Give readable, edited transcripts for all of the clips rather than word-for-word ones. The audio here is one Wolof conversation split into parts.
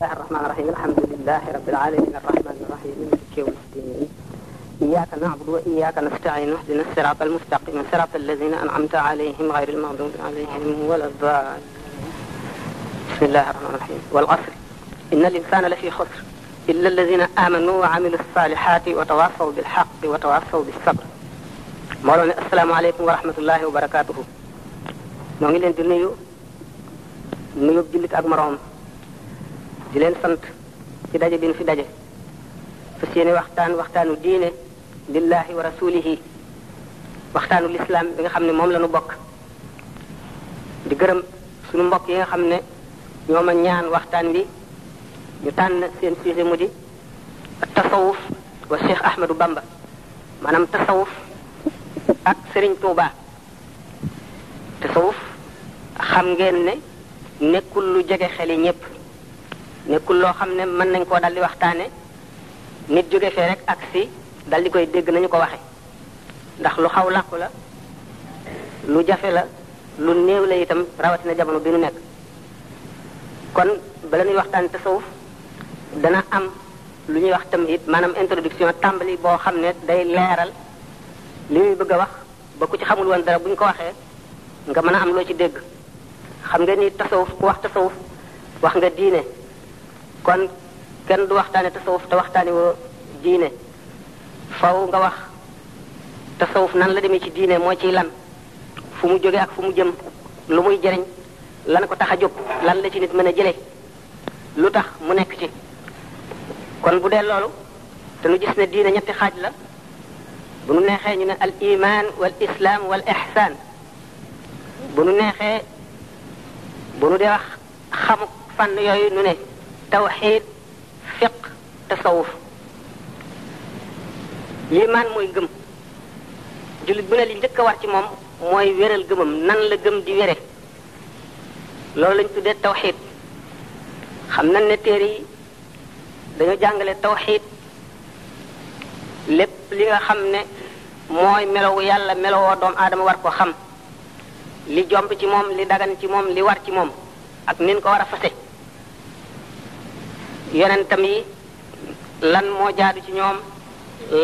الله الرحمن الرحيم الحمد لله رب العالمين الرحمن الرحيم مالك يوم الدين إياك نعبد وإياك نستعين اهدنا الصراط المستقيم صراط الذين أنعمت عليهم غير المغضوب عليهم ولا الضالين بسم الله الرحمن الرحيم والعصر إن الإنسان لفي خسر إلا الذين آمنوا وعملوا الصالحات وتواصوا بالحق وتواصوا بالصبر mbooloo asalaamaaleykum wa rahmatullahi wa barakaatuhu ñoo ngi leen di nuyu jullit ak moroom di leen sant ci daje bi ñu fi daje fas yéene waxtaanu diine lillahi wa rasulihi waxtaanu lislaam bi nga xam ne moom la ñu bokk di gërëm suñu mbokk yi nga xam ne ñoo ma ñaan waxtaan wi ñu tànn seen sujet mu di tasawuf wa Cheikh Ahmadou Bamba maanaam tasawuf ak Serigne Touba tasawuf xam ngeen ne nekkul lu jege xeli ñépp nekkul loo xam ne mën nañ koo daldi waxtaane nit jóge fee rek ak si daldi koy dégg nañu ko waxe ndax lu xaw làqu la lu jafe la lu néew la itam rawatina jamono bi nu nekk kon bala ñuy waxtaane tasawuf dana am lu ñuy wax tamhid maanaam introduction tàmbali boo xam ne day leeral li muy bëgg a wax ba ku ci xamul woon dara bu ñu ko waxee nga mën a am loo ci dégg xam nga ni tasawuf ku wax tasawuf wax nga diine kon kenn du waxtaane tasawuf te waxtaane woo diine faw nga wax tasawuf nan la demee ci diine moo ciy lan fu mu jóge ak fu mu jëm lu muy jëriñ lan ko tax a jóg lan la ci nit mën a jële lu tax mu nekk ci kon bu dee loolu te nu gis ne diine ñetti xaaj la bu nu neexee ñu ne al iman wal islam wal ihsan bu nu neexee bu nu dee wax xamu fànn yooyu nu ne tawxid fiq tasawuf limaan mooy gëm jullit bu ne li njëkk a war ci moom mooy wéral gëmam nan la gëm di wére loolu lañ tuddee tawxid xam nañ ne téere yi dañoo jàngale tawxid lépp li nga xam ne mooy melowu yàlla melowoo doomu aadama war ko xam li jomb ci moom li dagan ci moom li war ci moom ak nin ko war a fase yonentam yi lan moo jaadu ci ñoom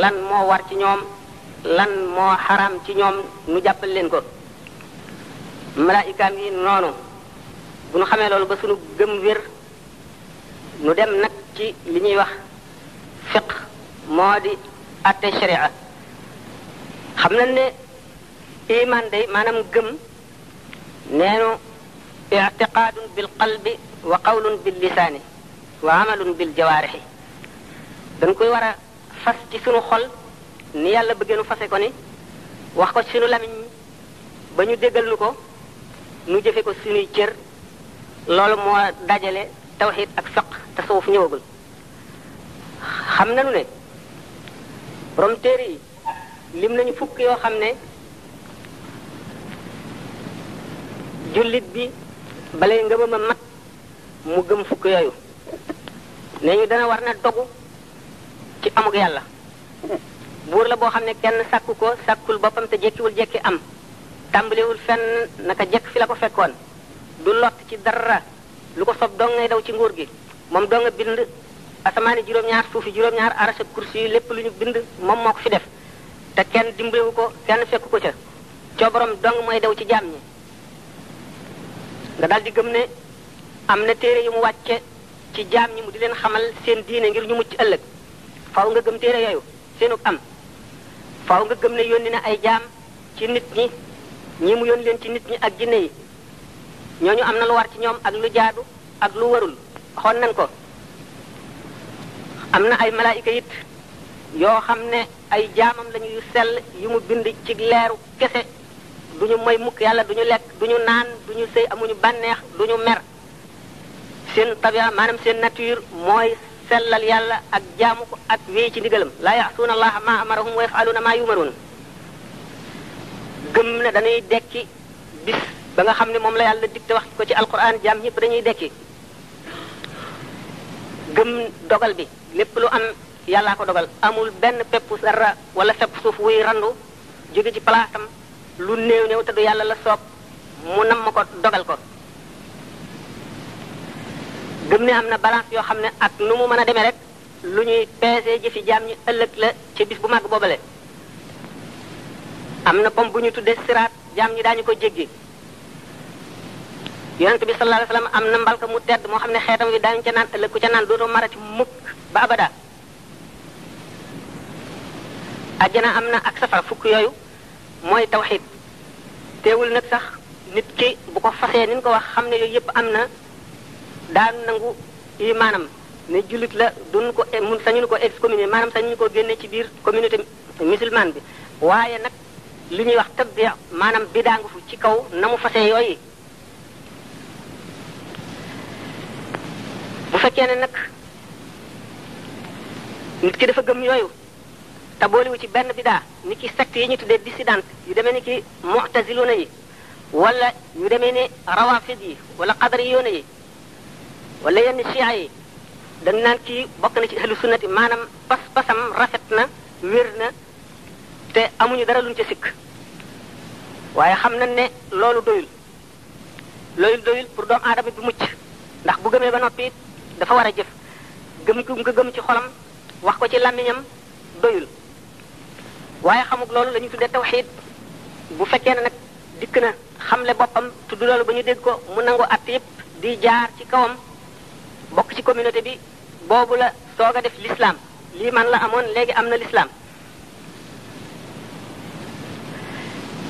lan moo war ci ñoom lan moo xaraam ci ñoom nu jàppal leen ko malaayikaam yi noonu bu nu xamee loolu ba sunu gëm wér nu dem nag ci li ñuy wax fiq moo di atte sharia xam nañ ne iman day maanaam gëm neenu i'tiqadun bil qalbi wa qawlun bil lisaani wa amalun bil jawaarixi dañ koy war a fas ci sunu xol ni yàlla bëggee nu fase ko ni wax ko ci sunu lamiñ ba ñu déggal nu ko nu jëfe ko sunuy cër loolu moo dajale tawxid ak fiq tasawuf ñëwagul xam nañu ne borom téere yi lim nañu fukk yoo xam ne jullit bi balay ngëmam a mat mu gëm fukk yooyu ne ñu dana war na dogu ci amuk yàlla buur la boo xam ne kenn sàkku ko sàkkul boppam te jekkiwul jekki am tàmbalewul fenn naka jekk fi la ko fekkoon du lott ci dara lu ko sob dong ngay daw ci nguur gi moom doo nga bind asamaani juróom-ñaar suufi juróom-ñaar arasa kursi yi lépp lu ñu bind moom moo ko fi def te kenn dimbalewu ko kenn fekku ko ca coobaram dong mooy daw ci jaam ñi nga daal di gëm ne am na téere yu mu wàcce ci jaam ñi mu di leen xamal seen diine ngir ñu mucc ëllëg faaw nga gëm téere yooyu seenug am faaw nga gëm ne yónni na ay jaam ci nit ñi mu yónni leen ci nit ñi ak jinne yi ñooñu am na lu war ci ñoom ak lu jaadu ak lu warul waxoon nañ ko am na ay malaayika it yoo xam ne ay jaamam lañu yu sell yu mu bind ci leeru kese duñu moy mukk yàlla duñu lekk duñu naan duñu sëy amuñu bànneex duñu mer seen tabia maanaam seen nature mooy sellal yàlla ak jaamu ko ak wéy ci ndigalam laa ya'suuna allaha ma amarahum wa yaf'aluuna ma yumaruun gëm ne dañuy dekki bis ba nga xam ne moom la yàlla digte wax ko ci alquran jaam ñëpp dañuy dekki gëm dogal bi lépp lu am yàllaa ko dogal amul benn pepp sarra wala fepp suuf wuy randu jóge ci palaasam lu néew néew te du yàlla la soob mu nam ma ko dogal ko gëm ne am na balance yoo xam ne ak nu mu mën a demee rek lu ñuy peese jëfi jaam ñi ëllëg la ci bis bu màgg boobale. am na pom bu ñu tuddee siraat jaam ñi daañu ko jéggi. yonent bi sallallahu alayhi wasallam am na mbalka mu tedd moo xam ne xeetam wi daañu ca naan ëllëg ku ca naan dootoo marati mukk ba abada. àjjana am na ak safara fukk yooyu mooy tawxiid. teewul nag sax nit ki bu ko fasee ni ñu ko wax xam ne yooyu yëpp am na daan nangu imaanam ne jullit la duñ ko mun sañu ko excommunier maanaam sañu ko génne ci biir communauté musulmane bi. waaye nag li ñuy wax tabbi maanaam bidaangu fu ci kaw na mu fasee yooyu. bu fekkee ne nag nit ki dafa gëm yooyu te booliwu ci benn bidaa ni ki secte yi ñu tuddee dissidente yu demee ni ki mu'taziluna yi wala yu demee ni rawafid yi wala qadariyuna yi wala yenn chia yi dañ naan kii bokk na ci ahlu sunnati maanaam pas-pasam rafet na wér na te amuñu dara luñ ca sikk. waaye xam nañ ne loolu doyul pour doomu aadama bi mucc ndax bu gëmee ba noppi dafa war a jëf gëm nga gëm ci xolam wax ko ci làmmiñam doyul. waaye xamuk loolu la ñuy tuddee tawxiid bu fekkee ne nag dikk na xamle boppam tudd loolu ba ñu dégg ko mu nangu at yëpp di jaar ci kawam bokk ci communauté bi boobu la soog a def l'islam lii man la amoon léegi am na l'islam.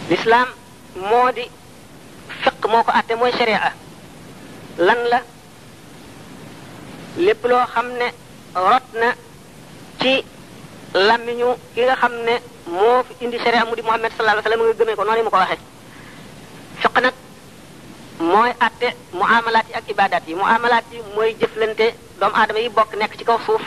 l'islam moo di fiq moo ko atte mooy sharia lan la lépp loo xam ne rot na ci làmmiñu ki nga xam ne moo fi indi sharia mu di Muhammad sallallahu alayhi wasallam nga gëmee ko noonu mu ko waxee. fiq nag mooy atte muamalaat yi ak ibadat yi muamalaat yi mooy jëflante doomu aadama yi bokk nekk ci kaw suuf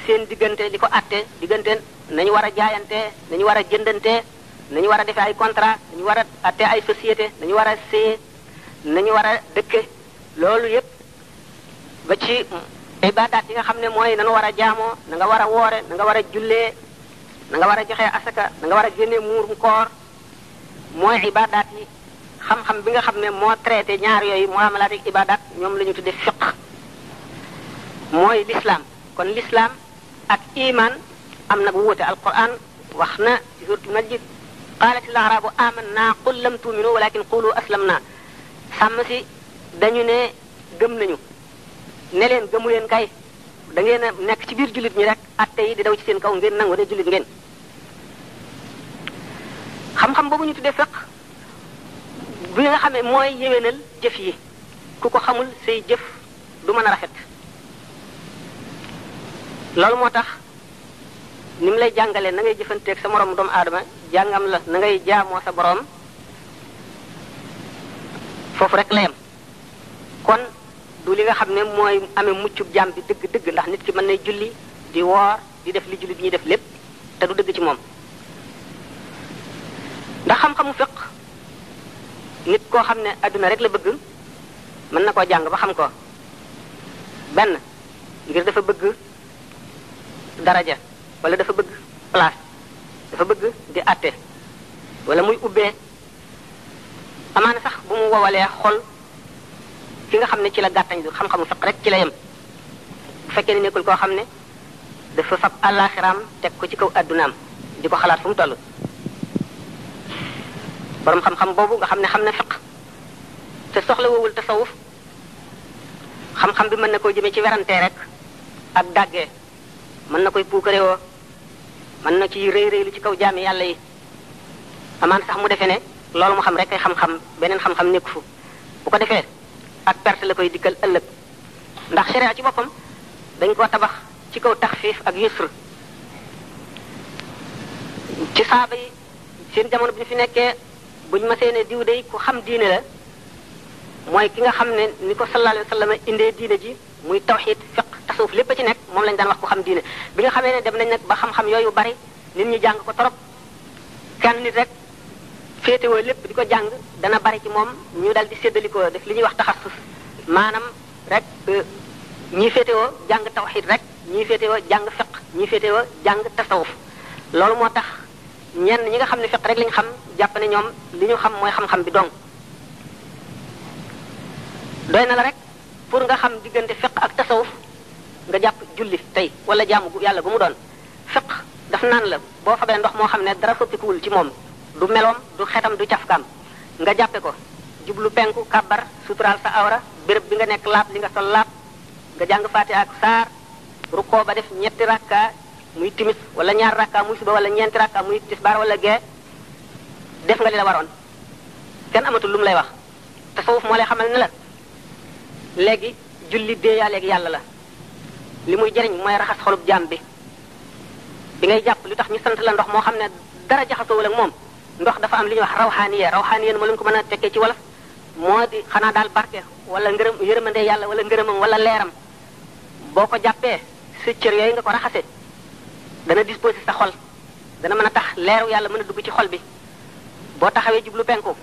seen diggante di ko atte diggante nañu war a jaayante nañu war a jëndante nañu war a defee ay contrat nañu war a atte ay société nañu war a séye nañu war a dëkke loolu yépp ba ci ibadat yi nga xam ne mooy na nga war a jaamoo na nga war a woore na nga war a jullee na nga war a joxe asaka na nga war a génnee muurum koor mooy ibadat yi. xam-xam bi nga xam ne moo traité ñaar yooyu muamalaat ak ibadat ñoom la ñu tuddee fiqh mooy l'islam. kon l'islam ak iman am nag wuute alquran wax na ci suratul Najm qaalatil a'raabu amanna qul lam tu'minu walakin qulu aslamna. sàmm si dañu ne gëm nañu ne leen gëmu leen kay da ngeen a nekk ci biir jullit ñi rek atte yi di daw ci seen kaw ngeen nangu ne jullit ngeen. xam-xam boobu ñu tuddee fiqh bi nga xam ne mooy yéwénal jëf yi ku ko xamul say jëf du mën a rafet. loolu moo tax ni mu lay jàngalee na ngay jëfanteeg sa moroom doomu aadama jàngam la na ngay jaamoo sa boroom foofu rek la yem. kon du li nga xam ne mooy amee muccub jaam bi dëgg-dëgg ndax nit ki mën nay julli di woor di def li julli bi ñuy def lépp te du dëgg ci moom. ndax xam-xamu fiq nit koo xam ne adduna rek la bëgg mën na koo jàng ba xam ko benn ngir dafa bëgg daraja wala dafa bëgg place dafa bëgg di àtte wala muy ubbee amaana sax bu mu wowalee xol ki nga xam ne ci la gàttañ du xam-xamu fiq rek ci la yem. bu fekkee ne nekkul koo xam ne dafa fab àllaaxiraam teg ko ci kaw addunaam di ko xalaat fu mu toll. borom xam-xam boobu nga xam ne xam na fiq te soxla woowul tasawuf xam-xam bi mën na koo jëmee ci werante rek ak dàggee mën na koy puukarewoo mën na ci rëy rëylu ci kaw jaami yàlla yi amaan sax mu defee ne loolu mu xam rek ay xam-xam beneen xam-xam nekku fu bu ko defee ak perte la koy dikkal ëllëg ndax sharia ci boppam dañ koo tabax ci kaw taxfiif ak yusr. ci saaba yi seen jamono bi ñu fi nekkee buñ ma seenee diw day ku xam diine la mooy ki nga xam ne ni ko sallallahu alayhi wasallam indee diine ji muy tawxiid fiq tasawuf lépp ci nekk moom lañ daan wax ku xam diine. bi nga xamee ne dem nañ nag ba xam-xam yooyu bari nit ñi jàng ko torop kenn nit rek féetewoo lépp di ko jàng dana bari ci moom ñu dal di séddalikoo def li ñuy wax taxassus maanaam rek ñii féetewoo jàng tawxiid rek ñii féetewoo jàng fiq ñii féetewoo jàng tasawuf. loolu moo tax ñenn ñi nga xam ne fiq rek lañ xam jàpp ne ñoom li ñu xam mooy xam-xam bi dong. doy na la rek pour nga xam diggante fiq ak tasawuf nga jàpp julli tey wala jaamu yàlla gu mu doon fiq daf naan la boo fabee ndox moo xam ne dara soppikuwul ci moom du meloom du xetam du cafkaam nga jàppe ko jublu penku kabbar suturaal sa awra béréb bi nga nekk laab li nga sol laab nga jàng Faatiha ak saar rukkoo ba def ñetti rakka muy timis wala ñaar rakka muy suba wala ñeenti rakka muy tisbaar wala gee def nga li la waroon kenn amatul lu mu lay wax tasawuf moo lay xamal ne la léegi julli déeyaaleeg yàlla la li muy jëriñ mooy raxas xolub jaam bi ngay jàpp lu tax ñu sant la ndox moo xam ne dara jaxasoowul ak moom ndox dafa am li ñuy wax rawxaaniye moo leen ko mën a tekkee ci wolof moo di xanaa daal barke wala ngërëm yërmande yàlla wala ngërëmam wala leeram boo ko jàppee sa cër yooyu nga ko raxase dana disposé sa xol dana mën a tax leeru yàlla mën a dugg ci xol bi boo taxawee jublu penku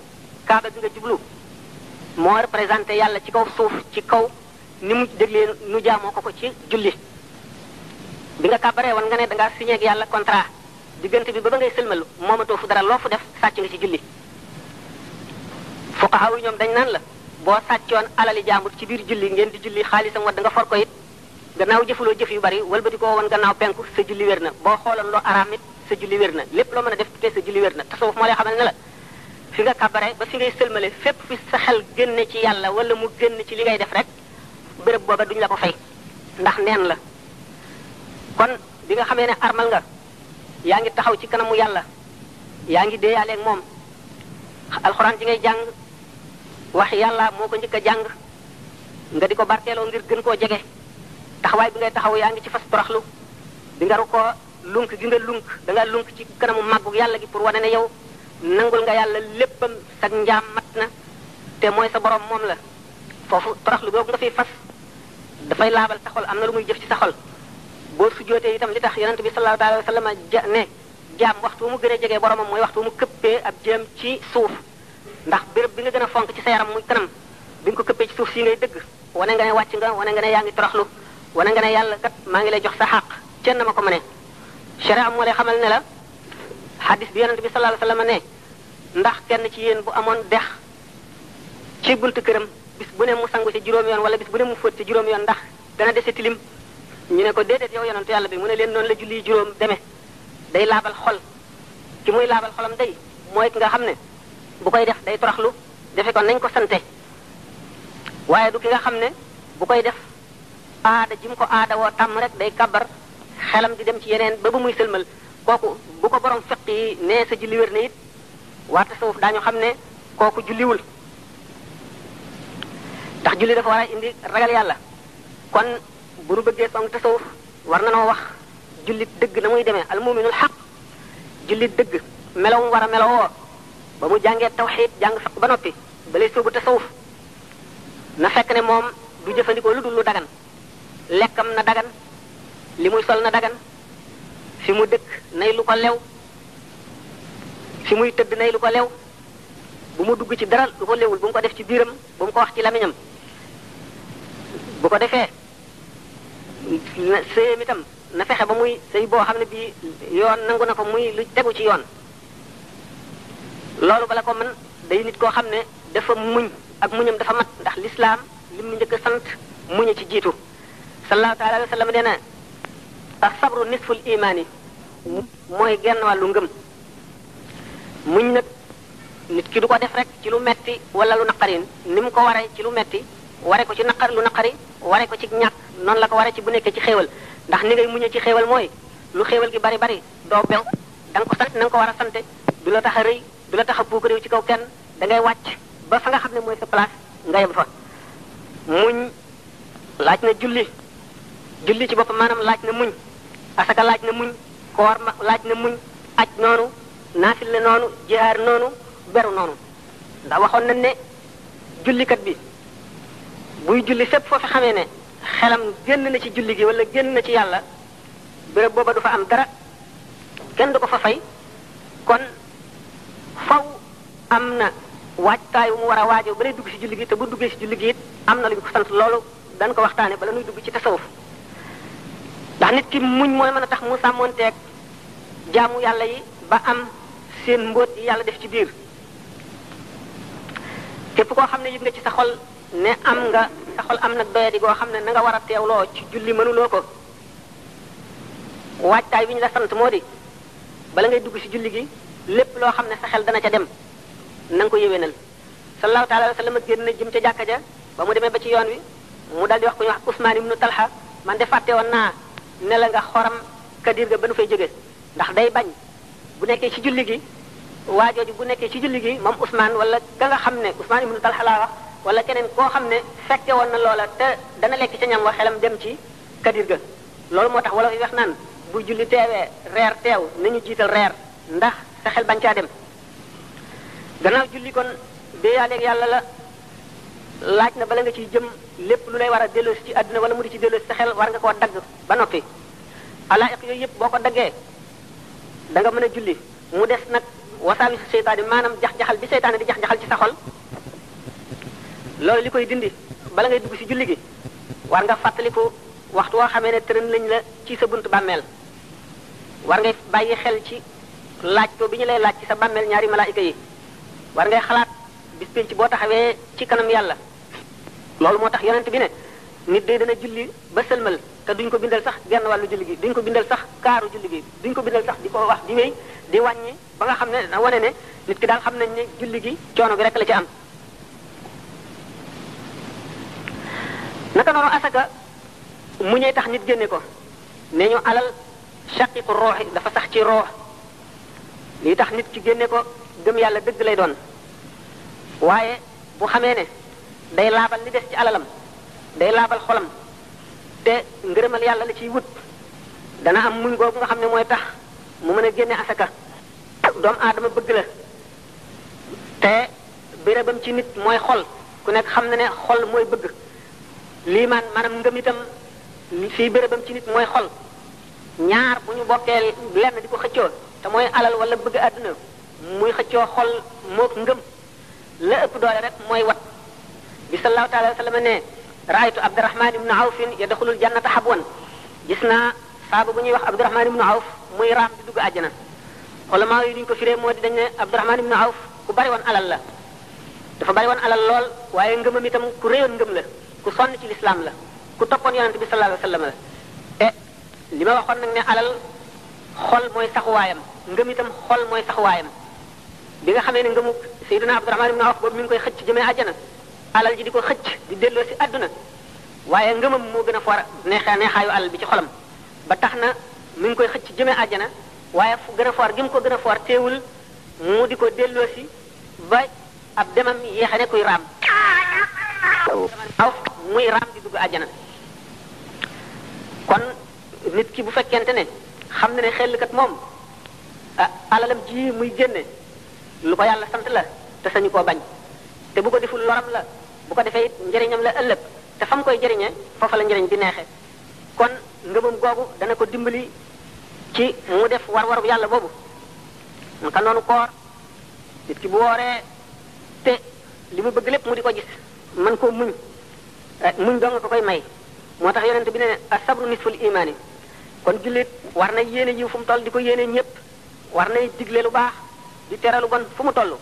kaaba gi nga jublu moo représenté yàlla ci kaw suuf ci kaw ni mu déglee nu jaamoo ko ci julli bi nga kàbbaree woon nga ne dangaa signé ak yàlla contrat diggante bi ba ngay sëlmalu moomatoo fu dara loo fu def sàcc nga ci julli fuqaha yi ñoom dañ naan la boo sàccoon alali jàmbur ci biir julli ngeen di julli xaalisam wa da nga for ko it gannaaw jëfuloo jëf yu bari walbati koo woon gannaaw penku sa julli wér na boo xooloon loo araam it sa julli wér na lépp loo mën a def te sa julli wér na tasawuf moo lay xamal ne la fi nga kàbbare ba fi ngay sëlmale fépp fi sa xel génne ci yàlla wala mu génn ci li ngay def rek béréb booba duñ la ko fay ndax neen la kon bi nga xamee ne armal nga yaa ngi taxaw ci kanamu yàlla yaa ngi déeyaaleeg moom alxuraan ji ngay jàng wax yàlla moo ko njëkk a jàng nga di ko barkeeloo ngir gën koo jege taxawaay bi ngay taxaw yaa ngi ci fas toroxlu bi nga rukkoo lunk gi nga lunk da nga lunk ci kanamu màggu yàlla gi pour wane ne yow nangul nga yàlla léppam sag njaam mat na te mooy sa borom moom la foofu toroxlu googu nga fiy fas dafay laabal sa xol am na lu muy jëf ci sa xol boo sujjootee itam li tax yonent bi sallallahu alayhi wa sallam ne jaam waxtu mu gën a jege boromam mooy waxtu mu këppee ab jéem ci suuf ndax béréb bi nga gën a fonk ci sa yaram muy kanam bi nga ko këppee ci suuf si ngay dëgg wane nga ne wàcc nga wane nga ne yaa ngi toroxlu wane nga ne yàlla kat maa ngi lay jox sa xaq kenn na ma ko mëne sharia moo lay xamal ne la hadis bi yonent bi sallallahu alayhi wa sallam ne ndax kenn ci yéen bu amoon dex ci buntu këram bis bu ne mu sangu ci juróom yoon wala bis bu ne mu fóot ci juróom yoon ndax dana dese tilim ñu ne ko déedéet yow yonentu yàlla bi mu ne leen noonu la julli juróom demee day laabal xol ki muy laabal xolam day mooy ki nga xam ne bu koy def day toroxlu defe ko nañ ko sante waaye du ki nga xam ne bu koy def aada ji mu ko aada woo tàmm rek day kabar xelam di dem ci yeneen ba muy sëlmal kooku bu ko borom fiq yi nee sa julli wér na it waa tasawuf daañu xam ne kooku julliwul ndax julli dafa war a indi ragal yàlla kon bu nu bëggee song tasawuf war na noo wax jullit dëgg na muy demee al muminul xaq jullit dëgg melow mu war a melowoo ba mu jàngee tawxiid jàng fiq ba noppi balay soobu tasawuf na fekk ne moom du jëfandikoo lu dul lu dagan lekkam na dagan li muy sol na dagan fi mu dëkk nay lu ko lew fi muy tëdd nay lu ko lew bu mu dugg ci dara lu ko lewul bu mu ko def ci biiram bu mu ko wax ci lamiñam bu ko defee sëyam itam na fexe ba muy sëy boo xam ne bii yoon nangu na ko muy lu tegu ci yoon loolu bala ko mën day nit koo xam ne dafa muñ ak muñam dafa mat ndax lislaam lim nu njëkk a sant muña ci jiitu sallallahu taala alayhi wa sallam nee na as-sabru nisful imaani mooy genn wàllu ngëm muñ nag nit ki du ko def rek ci lu metti wala lu naqari ni mu ko waree ci lu metti ware ko ci naqari lu naqari ware ko ci ñàkk noonu la ko waree ci bu nekkee ci xéewal ndax ni ngay muñee ci xéewal mooy lu xéewal gi bari bari doo bew da nga ko sant na nga ko war a sante du la tax a rëy du la tax a puuk réew ci kaw kenn da ngay wàcc ba fa nga xam ne mooy sa place nga yem fa muñ laaj na julli ci boppam maanaam laaj na muñ asaka laaj na muñ koor laaj na muñ aj noonu naafil la noonu jihaar noonu beru noonu ndax waxoon nañ ne jullikat bi buy julli fépp foo fi xamee ne xelam génn na ci julli gi wala génn na ci yàlla béréb booba du fa am dara kenn du ko fa fay kon faw am na waajtaay mu war a waajoo ba lay dugg ci julli gi te bu duggee ci julli gi it am na lu ñu ko sant loolu dañ ko waxtaane bala nuy dugg ci tasawuf ndax nit ki muñ mooy mën a tax mu sàmmoonteeg jaamu yàlla yi ba am seen mbóot yi yàlla def ci biir képp koo xam ne yëg nga ci sa xol ne am nga sa xol am nag doyadi goo xam ne na nga war a teewloo ci julli mënuloo ko waajtaay wi ñu la sant moo di bala ngay dugg ci julli gi lépp loo xam ne sa xel dana ca dem na nga ko yéwénal sallallahu taala wa sallam génn na jëm ca jàkka ja ba mu demee ba ci yoon wi mu dal di wax ku ñu wax Usmaan ibnu Talha man de fàtte woon naa ne la nga xoram kadir ga ba nu fay jóge ndax day bañ bu nekkee ci julli gi waajooju bu nekkee ci julli gi moom Usmaan wala ka nga xam ne Usmaan ibnu Talha laa wax wala keneen koo xam ne fekke woon na loola te dana lekk ca ñam wa xelam dem ci kadir ga loolu moo tax wala fi wax naan bu julli teewee reer teew nañu jiital reer ndax sa xel bañ caa dem gannaaw julli kon déeyaaleeg yàlla la laaj na bala nga ciy jëm lépp lu lay war a delloosi ci àdduna wala mu di ci delloosi sa xel war nga koo dagg ba noppi alaa'iq yooyu yëpp boo ko daggee da nga mën a julli mu des nag wasaawisu seytaane maanaam jax-jaxal bi seytaane di jax-jaxal ci sa xol loolu li koy dindi bala ngay dugg ci julli gi war nga fàttaliku waxtu woo xamee ne tërën lañ la ci sa buntu bàmmeel war ngay bàyyi xel ci laaj ko bi ñu lay laaj ci sa bàmmeel ñaari malaayika yi war ngay xalaat bis penc boo taxawee ci kanam yàlla loolu moo tax yonent bi ne nit day dana julli ba sëlmal te duñ ko bindal sax genn wàllu julli gi duñ ko bindal sax kaaru julli gi duñ ko bindal sax di ko wax di wéy di wàññi ba nga xam ne na wane ne nit ki daal xam nañ ne julli gi coono bi rek la ci am naka noonu asaka mu ñëw tax nit génne ko ne ñu alal shaqiqu rooxi dafa sax ci roox lii tax nit ki génne ko gëm yàlla dëgg lay doon waaye bu xamee ne day laabal li des ci alalam day laabal xolam te ngërëmal yàlla la ciy wut dana am muñ googu nga xam ne mooy tax mu mën a génne asaka doomu aadama bëgg la te bérébam ci nit mooy xol ku nekk xam na ne xol mooy bëgg liimaan maanaam ngëm itam fii bérébam ci nit mooy xol ñaar bu ñu bokkee lenn di ko xëccoo te mooy alal wala bëgg àdduna muy xëccoo xol mook ngëm la ëpp doole rek mooy wat bi sallallahu taala wa sallam ne raaytu abdurahman ibnu awfin yadxulul jannata habwan gis naa saaba bu ñuy wax abdurahman ibnu awf muy raam di dugg àjjana xolamaa yi duñ ko firee moo di dañ ne abdurahman ibnu awf ku bari woon alal la dafa bari woon alal lool waaye ngëmam itam ku réyoon ngëm la ku sonn ci lislaam la ku toppoon yonente bi sallallahu alayhi wa sallam la te li ma waxoon nag ne alal xol mooy saxuwaayam ngëm itam xol mooy saxuwaayam bi nga xamee ne ngëmu Seydina Abdurahmaan ibn Awf boobu mi ngi koy xëcc jëmee àjjana alal ji di ko xëcc di delloo si àdduna waaye ngëmam moo gën a foor neexaayu alal bi ci xolam ba tax na mi ngi koy xëcc jëmee àjjana waaye fu gën a foor gi mu ko gën a foor teewul mu di ko delloo si ba ab demam yéexe ne kuy raam aw muy raam di dugg àjjana kon nit ki bu fekkente ne xam na ne xelkat moom alalam ji muy génne lu ko yàlla sant la te sañu koo bañ te bu ko deful loram la bu ko defee it njëriñam la ëllëg te fam koy jëriñee foofa la njëriñ di neexe kon ngëmam googu dana ko dimbali ci mu def war-waru yàlla boobu naka noonu koor nit ki bu wooree te li mu bëgg lépp mu di ko gis man koo muñ doo nga ko koy may moo tax yonent bi ne as-sabru nisful imaani kon jullit war na yéene yiw fu mu toll di ko yéene ñëpp war nay digle lu baax di tere lu bon fu mu toll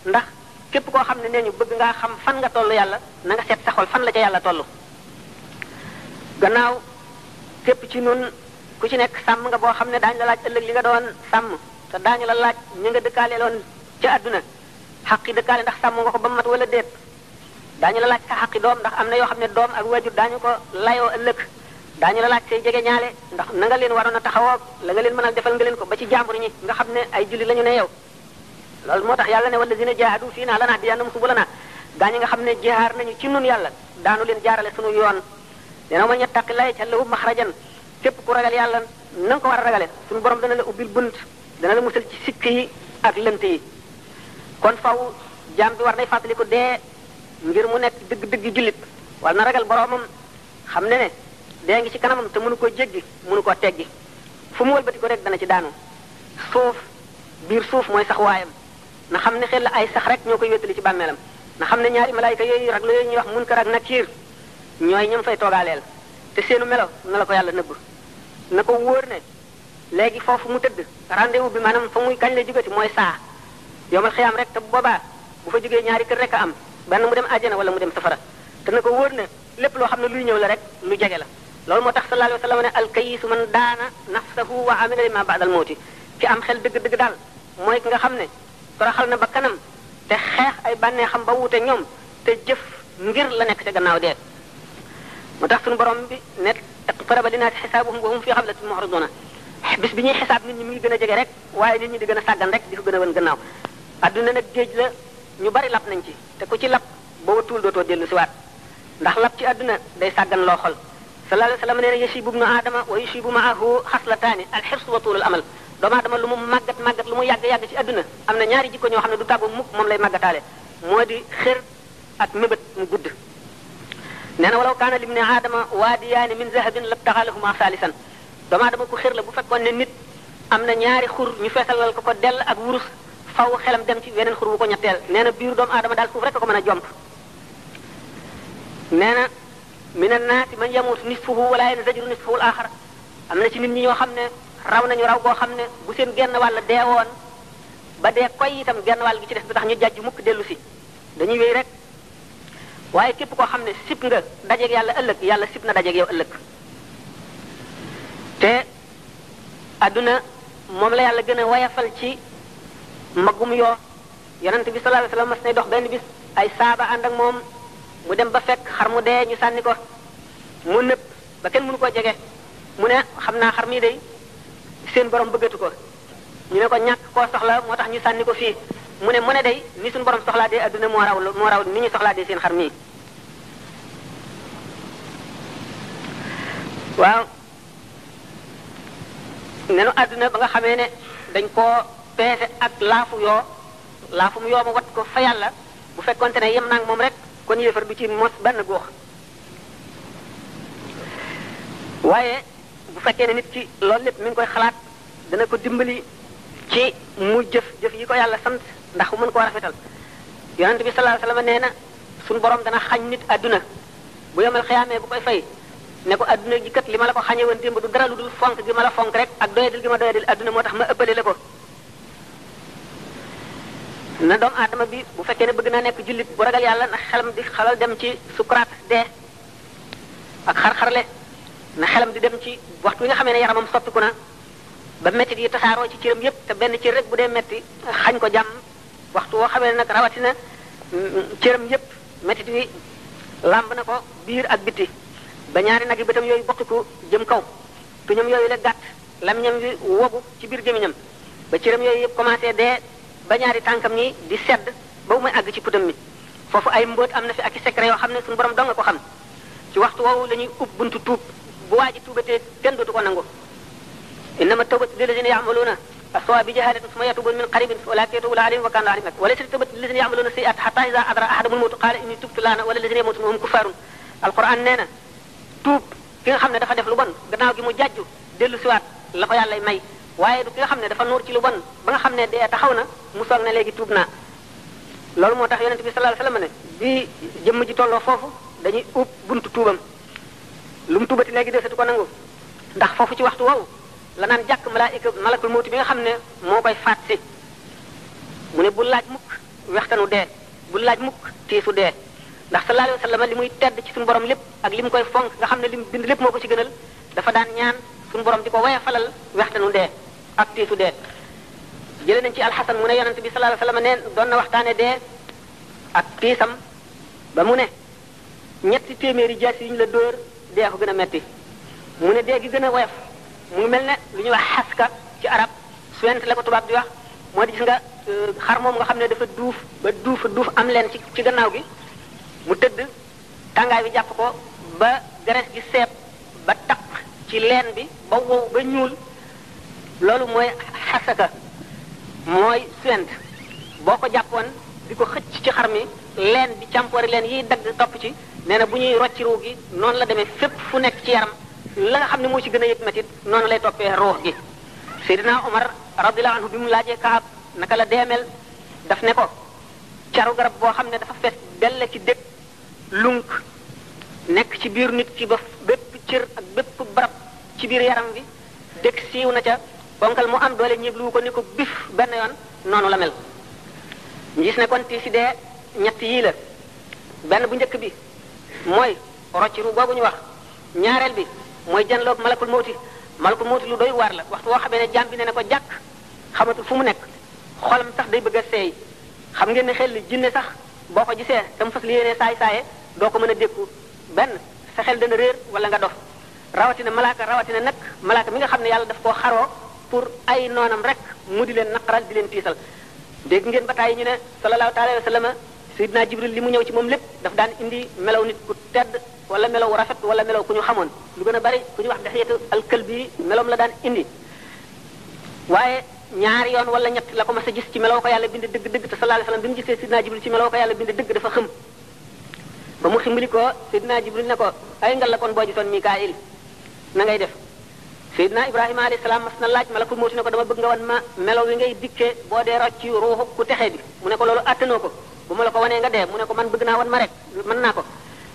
ndax képp koo xam ne nee ñu bëgg ngaa xam fan nga toll yàlla na nga seet sa xol fan la ca yàlla toll gannaaw képp ci nun ku ci nekk sàmm nga boo xam ne daañu la laaj ëllëg li nga doon sàmm te daañu la laaj ñi nga dëkkaale loon ca àdduna xaqi dëkkaale ndax sàmm nga ko ba mat wala déet daañu la laaj sa xaqi doom ndax am na yoo xam ne doom ak waajur daañu ko layoo ëllëg daañu la laaj say jege ñaale ndax na nga leen waroon a taxawoo la nga leen mënal defal nga leen ko ba ci jàmbur ñi nga xam ne ay julli la ñu ne yow loolu moo tax yàlla ne wallazina jaahadu fiinaa lanahdiyannahum subulanaa gaañi nga xam ne jihaar nañu ci nun yàlla daanu leen jaarale sunu yoon dina man yattaqillaaha yaj'al lahu maxrajan képp ku ragal yàlla na nga ko war a ragale suñu borom dana la ubbil bunt dana la musal ci sikk yi ak lënt yi kon faw jaam bi war nay fàttali ko dee ngir mu nekk dëgg-dëgg jullit wala na ragal boromam xam ne dee ngi ci kanamam te mënu ko jéggi mënu ko teggi fu mu wëlbati ko rek dana ci daanu suuf biir suuf mooy sax waayam na xam ne xel la ay sax rek ñoo koy wéttali ci bàmmeelam na xam ne ñaari malaayika yooyu raglu yooyu ñuy wax munkar ak nakiir ñooy ñam fay toogaaleel te seenu melo na la ko yàlla nëbb na ko wóor ne léegi foofu mu tëdd rendez-vous bi maanaam fa muy kañ la jógati mooy saa yomal xiyaam rek te boobaa bu fa jógee ñaari kër rek a am benn mu dem àjjana wala mu dem safara te na ko wóor ne lépp loo xam ne luy ñëw la rek lu jege la loolu moo tax sallallahu alayhi wa sallam ne alkayisu man daana nafsahu wa amila lima ba'da al mawti ki am xel dëgg-dëgg daal mooy ki nga xam ne toroxal na ba kanam te xeex ay bànnee xam ba wuute ñoom te jëf ngir la nekk ca gannaaw dee moo tax suñu borom bi ne iqtaraba linnaasi xisaabuhum wa hum fi ghaflatin mu'riduna bis bi ñuy xisaab nit ñi mi ngi gën a jege rek waaye nit ñi di gën a sàggan rek di ko gën a wan gannaaw adduna nag géej la ñu bari lap nañ ci te ku ci lap booba tuul dootoo dellu si waat ndax lap ci adduna day sàggan loo xol sallallahu alayhi wa sallam nee na yashibu ibnu aadama wa yashibu maahu xaslataani alxirsu wa tuulul amal doomu aadama lu mu màggat lu mu yàgg ci adduna am na ñaari jikko ñoo xam ne du tàggu mukk moom lay màggataale moo di xër ak mébét mu gudd nee na walaw kaana libni aadama waadiyaani min zahabin labtaxa lahuma saalisan doomu aadama ku xër la bu fekkoon ne nit am na ñaari xur ñu feesalal ko dell ak wurus faw xelam dem ci weneen xur bu ko ñetteel nee na biiru doomu aadama daal suuf rek ko mën a jomp nee na min annaasi man yamuutu nisfuhu wala yanzajru nisfuhu al-aaxar am na ci nit ñi ñoo xam ne raw nañu raw koo xam ne bu seen genn wàll deewoon ba dee koy itam genn wàll gi ci def du tax ñu jàjj mukk dellu si dañuy wéy rek waaye képp koo xam ne sib nga dajeeg yàlla ëllëg yàlla sib na dajeeg yow ëllëg te adduna moom la yàlla gën a wayafal ci magum yoo yonent bi sallallahu alayhi wasallam mas nay dox benn bis ay saaba ànd ak moom mu dem ba fekk xar mu dee ñu sànni ko mu nëpp ba kenn mënu koo jege mu ne xam naa xar mii day seen borom bëggatu ko ñu ne ko ñàkk koo soxla moo tax ñu sànni ko fii mu ne day ni suñu borom soxlaa dee adduna moo raw ni ñu soxlaa dee seen xar mii waaw nenu adduna ba nga xamee ne dañ koo peese ak laafum yoo ma wat ko fa yàlla bu fekkonte ne yem naag moom rek kon yéefar du ci mos benn góox waaye bu fekkee ne nit ki loolu lépp mi ngi koy xalaat dana ko dimbali ci mu jëf yi ko yàlla sant ndax mu mën koo rafetal yonent bi sallallahu alayhi wasallam nee na suñu borom dana xañ nit adduna bu yemal xiyaamee bu koy fay ne ko adduna ji kat li ma la ko xañee woon démb du dara lu dul fonk gi ma la fonk rek ak doyadil gi ma doyadil adduna moo tax ma ëppale la ko na doomu aadama bi bu fekkee ne bëgg naa nekk jullit bu ragal yàlla na xelam di xalal dem ci sukuraat dee ak xar-xarle na xelam di dem ci waxtu wi nga xamee ne yaramam soppiku na ba métti yi tasaaroo ci cëram yépp te benn cër rek bu dee métti xañ ko jàmm waxtu woo xamee ne nag rawatina cëram yépp métti yi làmb na ko biir ak bitti ba ñaari nag yi bëtam yooyu bokkiku jëm kaw tuñam yooyu la gàtt lamiñam wi wogu ci biir gémmiñam ba cëram yooyu yépp commencé dee ba ñaari tànkam ñi di sedd ba muy àgg ci putam mi foofu ay mbóot am na fi ak i secret yoo xam ne suñu borom dong nga ko xam ci waxtu woowu la ñuy ub buntu tuub bu waa ji tuubatee kenn dootu ko nangu innama tawbatu lillazina ya'maluna as-su'a bi jahalatin thumma yatubuna min qaribin ulaika yatubu alayhim wa kana alayhim wa laysa tawbatu lillazina ya'maluna sayyi'at hatta idha adra ahadahum al-mawt qala inni tubtu lana wala allazina yamutuna hum kuffarun alquran nee na tuub ki nga xam ne dafa def lu bon gannaaw gi mu jàjju dellu siwaat la ko yàlla may waaye du ki nga xam ne dafa nuur ci lu bon ba nga xam ne dee taxaw na mu soog ne léegi tuub naa loolu moo tax yonent bi sallallahu alayhi wasallam ne bi jëmm ji tolloo foofu dañuy ub buntu tuubam lu mu tuubati léegi desatu ko nangu ndax foofu ci waxtu woowu la naan jàkk malakul mawti bi nga xam ne moo koy faat si mu ne bu laaj mukk wextanu dee bu laaj mukk tiisu dee ndax sallallahu alayhi wasallam li muy tedd ci suñu borom lépp ak li mu koy fonk nga xam ne li mu bind lépp moo ko ci gënal dafa daan ñaan suñu borom di ko waya falal wextanu dee ak tiisu dee jëlee nañ ci alxasan mu ne yonent bi sallallahu alayhi wasallam neen doon na waxtaane dee ak tiisam ba mu ne ñetti téeméeri jaas yi ñu la dóor dee ko gën a metti mu ne dee gi gën a woyof mu mel ne lu ñuy wax xaska ci arab suwent la ko tubaab di wax moo di gis nga xar moom nga xam ne dafa duuf ba duuf am leen ci gannaaw gi mu tëdd tàngaay bi jàpp ko ba graisse gi seeb ba taq ci leen bi ba wow ba ñuul loolu mooy xasaka mooy suwent boo ko jàppoon di ko xëcc ci xar mi leen bi càmpoori leen yiy dagg topp ci nee na bu ñuy rocci ruux gi noonu la demee fépp fu nekk ci yaram la nga xam ne moo ci gën a yëg metit noonu lay toppee ruux gi Seydina Omar radiyallahu anhu bi mu laajee Kaab naka la deemel daf ne ko caru garab boo xam ne dafa fees dell ci dëkk lunk nekk ci biir nit ki ba bépp cër ak bépp barab ci biir yaram bi dëkk siiw na ca bonkal mu am doole ñëb lu ko ni ko bif benn yoon noonu la mel ñu gis ne kon tii si dee ñett yii la benn bu njëkk bi mooy rocciru boobu ñu wax ñaareel bi mooy janloog malakul mawti lu doy waar la waxtu woo xamee ne jaam bi ne ko jàkk xamatul fu mu nekk xolam sax day bëgg a seey xam ngeen ne xel li jinne sax boo ko gisee tam fas li yéenee saay-saaye doo ko mën a dékku benn sa xel dana réer wala nga dof rawatina nag malaaka mi nga xam ne yàlla daf koo xaroo pour ay noonam rek mu di leen naqaral di leen tiisal dégg ngeen ba tàyyi ñu ne sallallahu alayhi wa sallam Seydina Jibril li mu ñëw ci moom lépp daf daan indi melaw nit ku tedd wala melaw rafet wala melaw ku ñu xamoon lu gën a bari ku ñu wax Dihiyatu al-Kalbi melawam la daan indi waaye ñaari yoon wala ñett la ko mas a gis ci melaw ko yàlla bind dëgg-dëgg te sallallahu alayhi wa sallam bi mu gisee Seydina Jibril ci melaw ko yàlla bind dëgg dafa xëm ba mu ximbali ko Seydina Jibril ne ko ay ngal la kon boo gisoon Mikaayil na ngay def Seydina Ibrahima alayhi salaam mas na laaj malakul mawti ne ko dama bëgg nga wan ma melaw wi ngay dikkee boo dee rocc ci ruuxu ku texee bi mu ne ko loolu attanoo ko bu ma la ko wanee nga dee mu ne ko man bëgg naa wan ma rek mën naa ko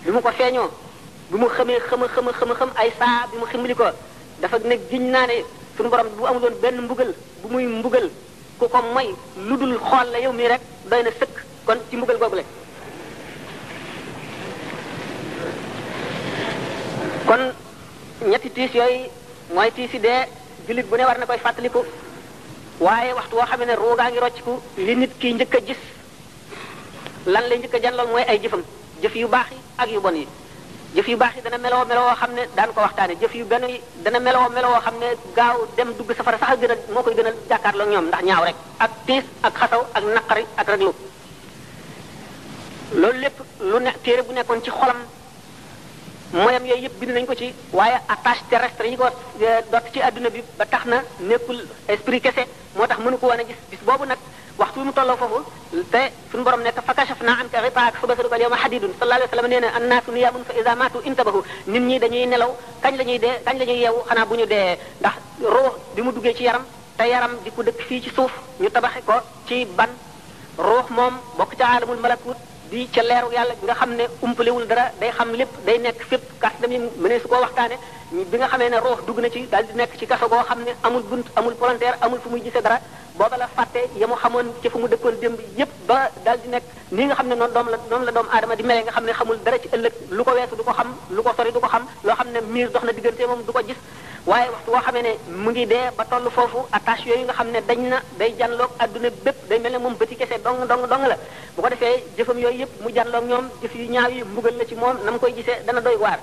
bi mu ko feeñoo bi mu xamee xam ay saa bi mu ximbali ko dafa ne giñ naa ne suñu borom bu amuloon benn mbugal bu muy mbugal ku ko moy lu dul xool la yow mii rek doy na sëkk kon ci mbugal googu la kon ñetti tiis yooyu mooy tiisi dee jullit bu ne war na koy fàttaliku waaye waxtu woo xam ne roogaa ngi rocciku li nit ki njëkk a gis lan lay njëkk a janlool mooy ay jëfam jëf yu baax yi ak yu bon yi jëf yu baax yi dana meloo meloo xam ne daan ko waxtaane jëf yu benn yi dana meloo meloo xam ne gaaw dem dugg safara sax a gën a moo koy gën a jàkkaarloo ñoom ndax ñaaw rek ak tiis ak xasaw ak naqari ak reglu loolu lépp lu ne téere bu nekkoon ci xolam mooyam yooyu yëpp bind nañu ko ci waaye attache terrestre yi ko dott ci adduna bi ba tax na nekkul esprit kese moo tax mënu ko woon a gis bis boobu nag waxtu mu tolloo foofu te suñu borom nekk fa kashafna anka ghitaa'aka fa basaruka al-yawma hadidun sallallahu alayhi wa sallam nee na annaasu niyaamun fa iza maatu intabahu nit ñi dañuy nelaw kañ la ñuy dee kañ la ñuy yeewu xanaa bu ñu dee ndax ruux bi mu duggee ci yaram te yaram di ko dëkk fii ci suuf ñu tabaxe ko ci ban ruux moom bokk ca aalamul malakut di ca leeru yàlla nga xam ne umpalewul dara day xam lépp day nekk fépp kas dami mënee su koo waxtaane bi nga xamee ne ruux dugg na ci daal di nekk ci kaso goo xam ne amul bunt amul volontaire amul fu muy gisee dara booba la fàtte ya mu xamoon ci fu mu dëkkoon démb yépp ba daal di nekk nii nga xam ne noonu la doomu aadama di melee nga xam ne xamul dara ci ëllëg lu ko weesu du ko xam lu ko sori du ko xam loo xam ne miir dox na diggante moom du ko gis waaye waxtu woo xamee ne mu ngi dee ba toll foofu attache yooyu nga xam ne dañ na day janloog adduna bépp day mel ne moom bëti kese dong la bu ko defee jëfam yooyu yëpp mu janloog ñoom jëf yu ñaaw yi mbugal la ci moom na mu koy gisee dana doy waar